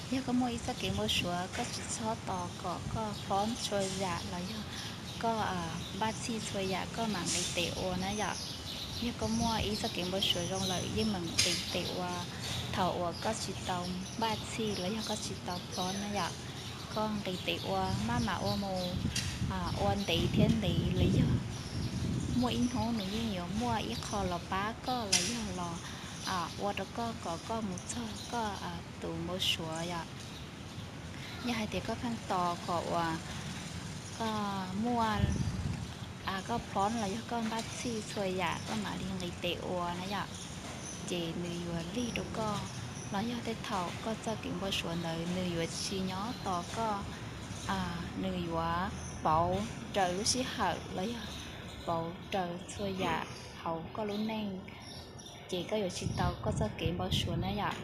Yog koj muaj ib txoj kev npau suav, koj tsis txhob tos kom koj plhob txhua yam los yog koj npaj txhij txhua yam koj mam nqis tes ua na yom. Yog koj muaj ib txoj kev npau suav zoo lawm, yeej meem nqis tes ua thaum uas koj tsis tau npaj txhij los yog koj tsis tau plhob na yom. Koj nqis tes ua, maj mam ua mus, ua ntev thiab ntev los yog muaj ib hnub nws yeej yuav muaj ib qho los pab koj los yog los ua rau koj kom koj mus txog koj tus npau suav yom. Yog hais tias koj pheej tos kom uas koj muaj, koj plhob los yog koj npaj txhij txhua yam koj mam li nqis tes ua na yom, ces nws yuav lig rau koj, los yog tej thaum koj txoj kev npau suav ntawd nws yuav tsis nyob tos koj, nws yuav pauv raws lub sij hawm los yog pauv raws txhua yam hauv koj lub neej, ces koj yuav tsis tau koj txoj kev npau suav na yom.